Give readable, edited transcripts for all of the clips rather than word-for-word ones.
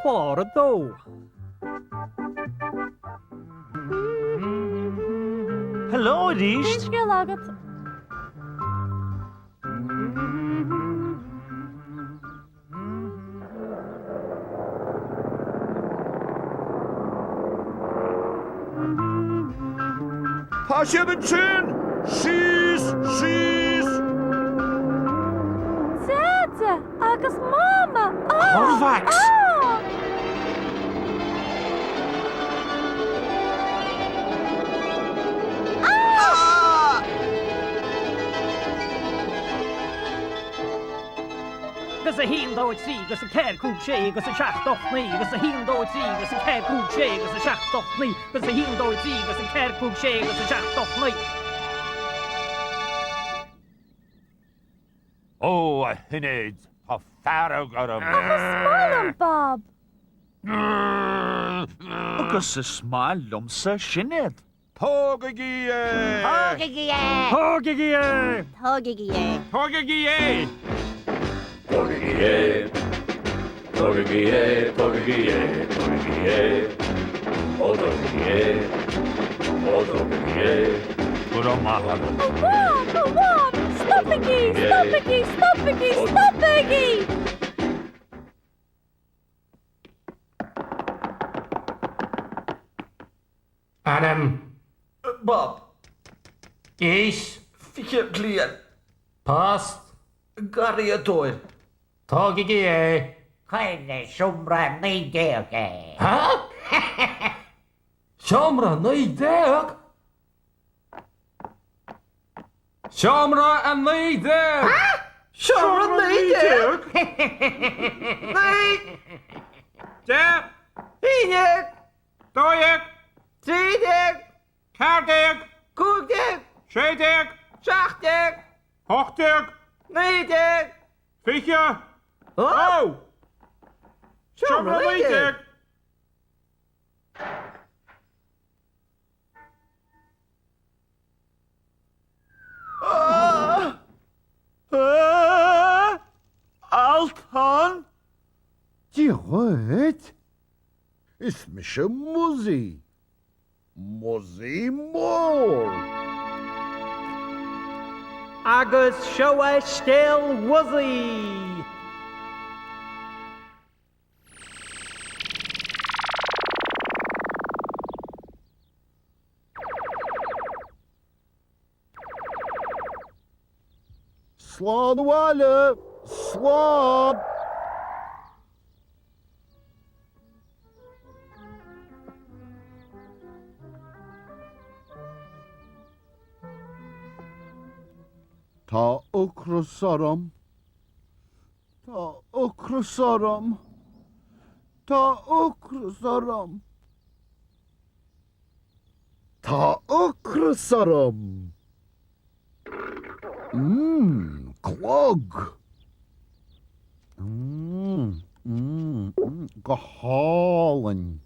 Clár 2. Hello arís! Cén scéal agat? Tá siad ansin! Síos! Síos! Deaide agus Mama! Corvax! Agus 1, 2, 3, agus 4, 5, 6, agus 7, 8, 9, agus 1, 2, 3, agus 4, 5, 6, agus 7, 8, 9, agus 1, 2, 3, agus 4, 5, 6, agus 7, 8, 9. Ó, a Shinéad, tá fearg orm. Ach is maith liom Bob. Agus is maith liomsa Sinéad. Tógaigí é! Tógaigí é! Tógaigí é! Tógaigí é! Tógaigí é! Tógaigí é! Tógaigí é! Tógaigí é! Tógaigí é! Ó tógaigí é! Ó tógaigí é! Go raibh maith agat. A Mham! A Mham! Stopaigí! Stopaigí! Stopaigí! Stopaigí! Ainm. Bob. Aois. 20 bliain. Post. Garraíodóir. Tógaigí é. Cuir i seomra 19 é. Há? Seomra 19? Seomra 19! Há? Seomra 19? 9! 10! 11! 12! 13! 14! 15! 16! 17! 18! 19! 20! Ó! Seomra 19! Altan! Dia dhuit! Is mise Muzzy. Muzzy Mór! Agus seo é scéal Mhuzzy! Slán abhaile! Slán! Tá ocras orm. Tá ocras orm. Tá ocras orm. Tá ocras orm! Mmm, clog! Mmm, mmm, mmm, go hálainn!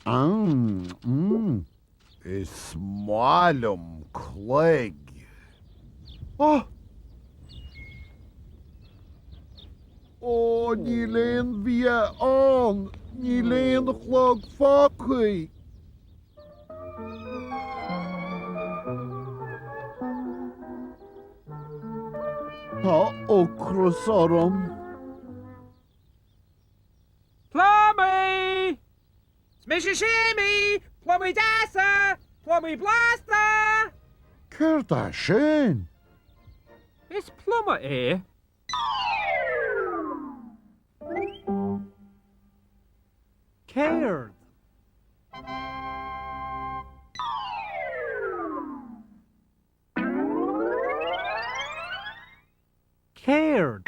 Mmm, mmm, is maith liom cloig. Ah! Ó, níl aon bhia ann, níl aon chlog fágtha. Tá ocras orm. Plumaí! Is mise Séimí! Plumaí deasa! Plumaí blasta! Céard é sin? Is pluma é. Céard? Céard?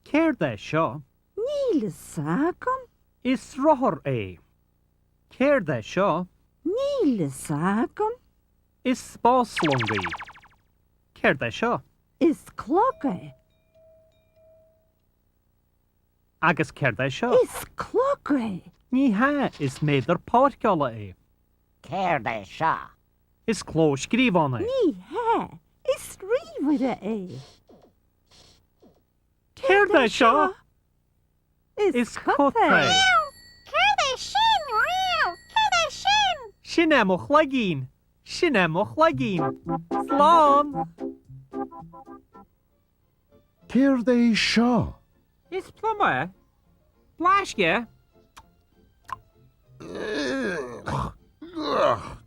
Céard é seo? Níl fhios agam. Is rothar é. Céard é seo? Níl fhios agam. Is spáslong í. Céard é seo? Is clog é. Agus céard é seo? Is clog é. Ní hea, is méadar páirceála é. Céard é seo? Is clóscríobhán é. Ní hea, is ríomhaire é. Céard é seo? Is cat é. Céard é sin? Céard é sin? Sin é mo chloigín. Sin é mo chloigín. Slán! Céard é seo? Is pluma é. Blaisc é.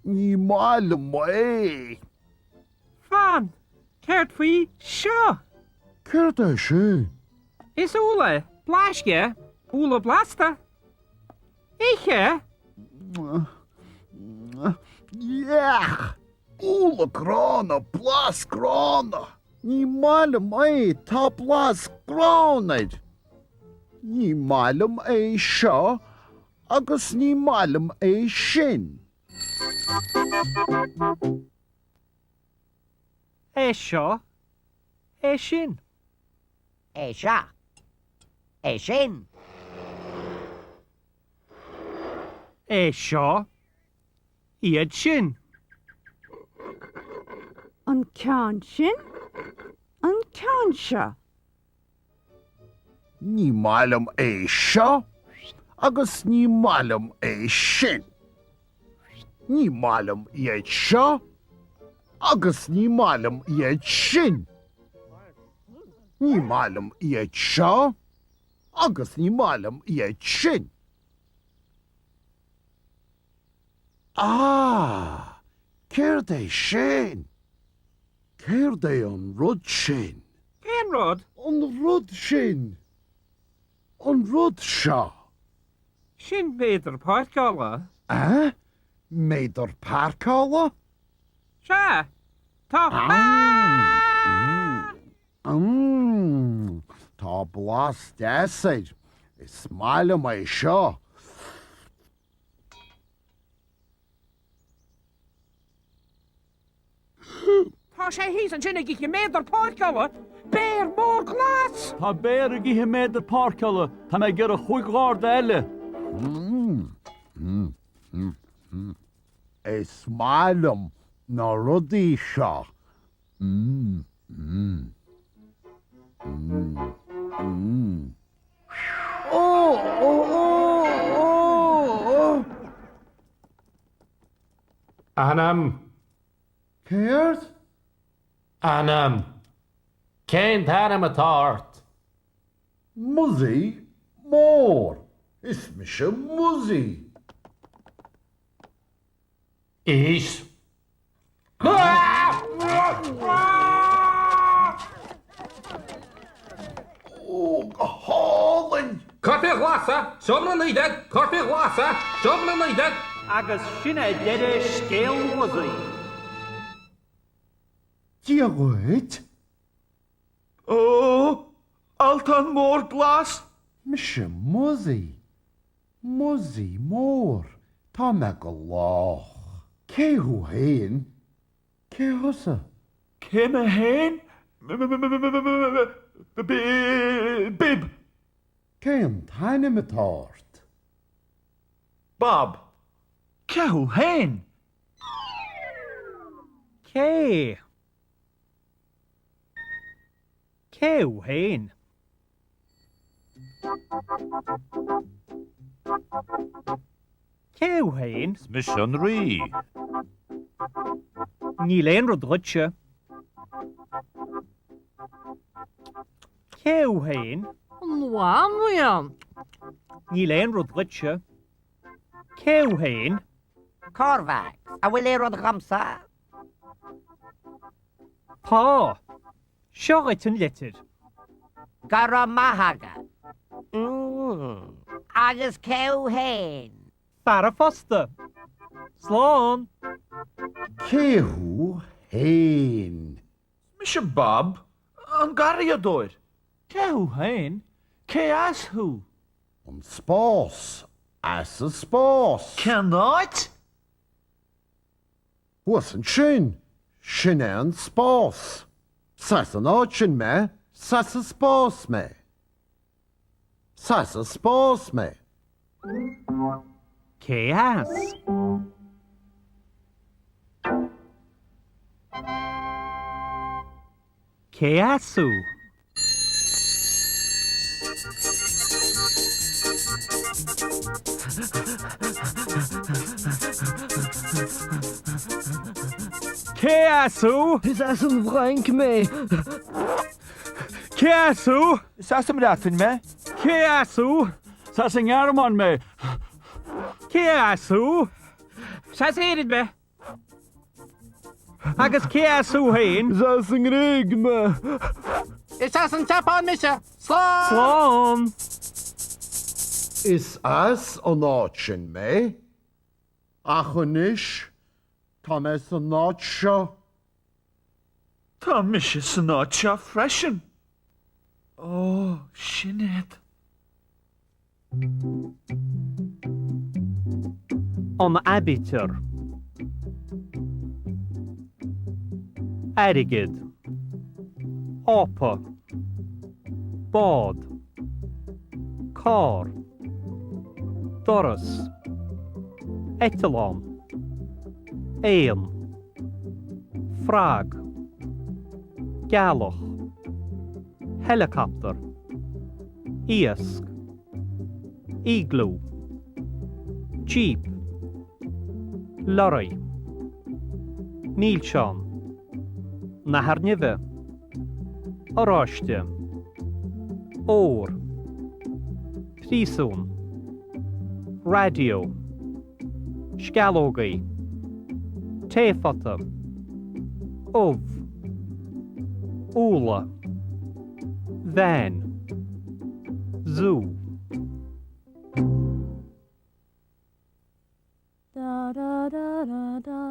Ní maith liom é. Fan! Céard faoi seo? Céard é sin? Is úll é. Blaisc é. Úlla blasta. Ith é. Yuck! Úlla gránna, blas gránna! Ní maith liom é, tá blas gránna air. Ní maith liom é seo agus ní maith liom é sin. É seo, é sin. É seo, é sin. É seo, iad sin. An ceann sin, an ceann seo. Ní maith liom é seo agus ní maith liom é sin. Ní maith liom iad seo agus ní maith liom iad sin. Ní maith liom iad seo agus ní maith liom iad sin. Ah! Céard é sin? Céard é an rud sin? Cén rud? An rud sin. An rud seo. Sin méadar páirceála. A? Méadar páirceála? Sea. Tá. Mmm, tá blas deas air. Is maith liom é seo. Tá sé thíos ansin ag ithe méadar páirceála! Béar mór glas! Tá béar ag ithe méadar páirceála! Tá mé ag iarraidh chúig gharda eile! Is maith liom na rudaí seo. Ainm. Céard? Ainm. Cén t-ainm atá ort? Muzzy Mór. Is mise Muzzy. Aois. Ó, go hálainn! Cártaí glasa, seomra 19, cártaí glasa, seomra 19. Agus sin é deireadh scéal Mhuzzaí. Dia dhuit! Ó, altán mór glas! Mise Muzzy. Muzzy Mór, tá mé go lách. Cé thú fhéin? Cé thusa? Cé mé fhéin? Bib! Cén t-ainm atá ort? Bob. Cé thú fhéin? Cé? Cé thú fhéin? Cé thú fhéin? Is mise an rí. Níl aon rud dhuitse. Cé thú fhéin? An bhanríon. Níl aon rud dhuitse. Cé thú fhéin? Corvax, an bhfuil aon rud dhomsa? Tá. Seo dhuit an litir. Go raibh maith agat. Mm. Agus cé thú fhéin? Fear an phosta. Slán! Cé thú fhéin? Mise Bob, an garraíodóir. Cé thú fhéin? Cé as thú? An spás. As an spás. Cén áit? Thuas ansin. Sin é an spás. 'S as an áit sin mé, 's as an spás mé. 'S as an spás mé. Cé as? Cé as thú? Cé as thú? Is as an bhFrainc mé. Cé as thú? Is as an mBreatain mé. Cé as thú? Is as an nGearmáin mé. Cé as thú? Is as Éirinn mé. Agus cé as thú féin? Is as an nGréig mé. Is as an tSeapáin mise. Slán! Slán! Is as an áit sin mé, ach anois tá mé san áit seo. Tá mise san áit seo freisin. Ó, Sinéad. An aibítir. Airgead. Ápa. Bád. Carr. Doras. Eitleán. Éan. Frog. Gealach. Helicopter. Iasc. Iglú. Jíp. Lorry. Milseán. Nathair nimhe. Oráiste. Ór. Príosún. Raidió. Sceallógaí. Taephota. Ubh. Úlla. Veain. Zú. Da da da da da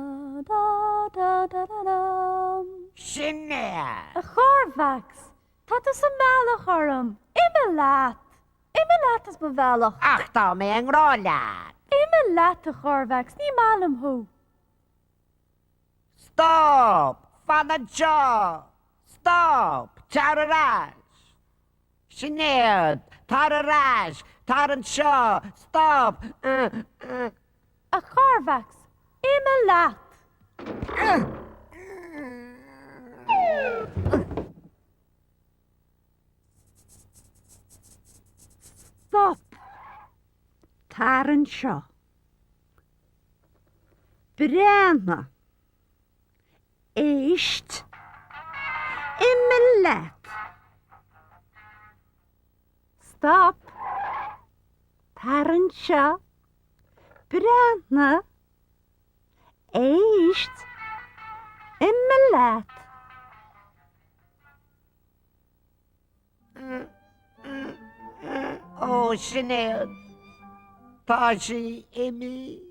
da da da da dum. Sinéad! A Chorvax! Tá tú sa mbealach orm! Imigh leat! Imigh leat as mo bhealach! Ach tá mé i ngrá leat! Imigh leat, a Chorvax, ní maith liom thú! Stop! Fan anseo! Stop! Tar ar ais! Sinéad! Tar ar ais! Tar anseo! Stop! A Chorvax, imigh leat! Stop! Tar anseo. Breathnaigh. Éist. Imigh leat. Stop. Tar anseo. Breathnaigh. Éist. Imigh leat. Ó, Sinéad, tá sí imithe.